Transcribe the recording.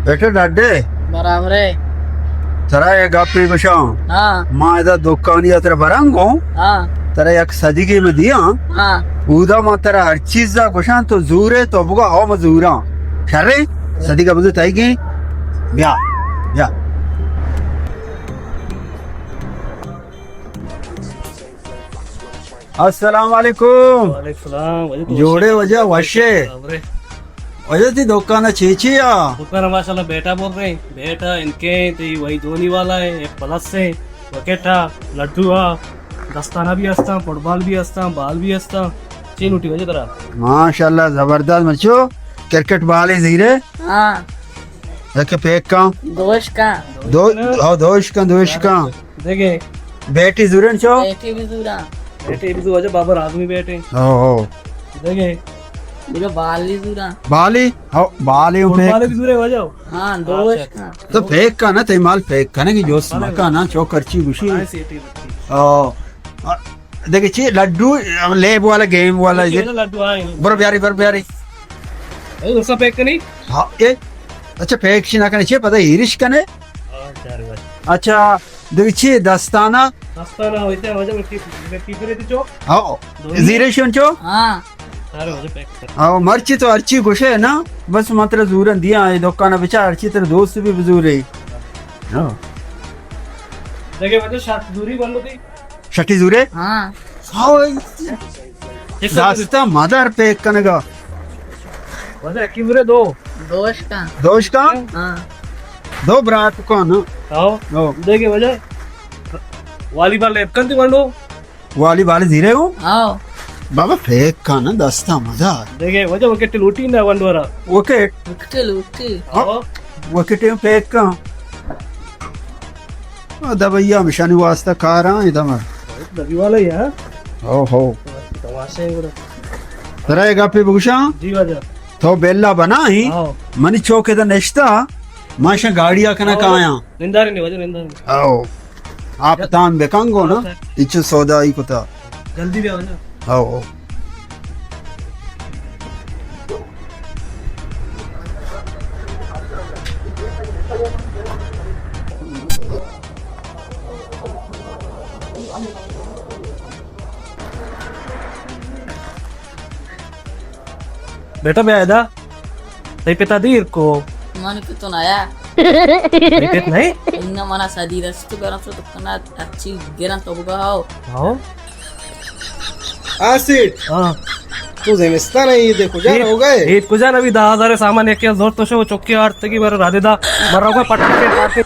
بیٹا ڈڈے۔ برابر ہے۔ ترا یک گپے گوشاں۔ ہاں۔ ما ادا دکانی ءَ ترا براں گوں۔ ہاں۔ ترا یک سدیگے من دیاں۔ ہاں۔ اودا ما ترا ہر چیز ءَ گوشاں، تو زورے تو بگو، ہو من زوراں۔ شرے؟ سدیگ ءَ بزو تئیگیں۔ بیا۔ بیا۔ السلام علیکم۔ وعلیکم السلام۔ واجہ تو جوڑے وش ئے؟ واجہ وش ئے؟ برابر ئے۔ واجہ تئی دکان ءَ چی چی آ؟ دکان ءَ ماشاءاللہ بیٹا بول رہے ہیں۔ بیٹا انکے، تئی وہی دھونی والا ہے، ایک پلس ہے، وکٹ ہے، لڈو ہے، دستانہ بھی ہستاں، فٹبال بھی ہستاں، بال بھی ہستاں۔ چی لوٹی واجہ ترا؟ ماشاءاللہ زبردست مرچو، کرکٹ بالے زیرے۔ ہاں۔ یک پیک کن۔ دوش کن۔ دو، ہاں، دوش کن، دوش کن۔ دیکھے۔ بیٹی زورن چو؟ بیٹی بھی زورا۔ بیٹی بھی زورا، واجہ بابر آدمی بیٹے۔ ہو، ہو۔ دیکھے۔ دیکھے بالی زورا۔ بالی؟ ہو، بالی ہوں پہ۔ بالی بھی زورے واجہ۔ ہاں، دوش کن۔ تو پیک کن نا، تئی مال پیک کن کہ جوست مکن نا، چو کرچی گوشی۔ ہاں، سیٹی رکھی۔ او۔ دیکھے چی لڈو، لیب والا، گیم والا، یہ۔ لڈو، ہاں۔ برو بیاری، برو بیاری۔ اے، دوسرا پیک کنی؟ ہاں، اے۔ اچھا، پیک شی نہ کنے، چی پتہ ہیرش کنے؟ ہاں، چار بار۔ اچھا، دیکھ چی دستانہ؟ دستانہ ہوتا ہے، وجہ کی، کی کرے تو چو؟ ہاں۔ دو ہی؟ زیرے شون چو؟ ہاں۔ سارے وجہ پیک کر۔ ہاں، مرچی تو ہرچی گوشے نا، بس من ترا زورن دیاں، اے دکان بچار، ہرچی ترا دوست بھی بزورے۔ ہاں۔ دیکھے وجہ شرط دوری بن لو تھی۔ شٹی زورے؟ ہاں۔ ہاں۔ دستا مدار پیک کنگا۔ وجہ کی زورے دو۔ دوش کا۔ دوش کا؟ ہاں۔ دو برات کو نا۔ آؤ۔ آؤ۔ دیکھے وجہ۔ والی بال لیب کنتی ونڈو۔ والی بال زیرے ہو؟ آؤ۔ بابا پیک کا نا دستا مدار۔ دیکھے وجہ وکٹ لوٹی نا ونڈو را۔ وکٹ؟ وکٹ لوٹی۔ آؤ۔ وکٹ پیک کا۔ آ، دبئی ءَ ہمشانی واسطہ کاراں، ادا ما۔ دبئی والا ہی ہے؟ ہو، ہو۔ تماشا ہے گڑا۔ ترا اے گپے بگوشاں؟ جی واجہ۔ تو بیلا بنا ہی؟ ہاں۔ منی چوک ادا نشتا، ما شاں گاڑی ءَ کنا ہاں۔ کایاں۔ نندارے نہیں واجہ، نندارے نہیں۔ او۔ آپ تان بکن گو نا، ہاں، سر۔ اچ سودا ہی کتا۔ جلدی بیا واجہ۔ ہاں، ہاں۔ بیٹا بیا ادا۔ تئی پتا دیر کو۔ من پتو نہ آیا۔ تئی پت نہیں؟ انگا منا سدی رست گرم شو تو کنا اچھی گرن تو بگا ہو۔ ہاں۔ A set. ہاں۔ تو زمستان ہے، عید کجا عید، ہو گئے؟ عید کجا نبی، دہ ہزار سامان یک زور تو شو چکی آرتگی بر رادے دا، مر رہا پٹاخے پاتے۔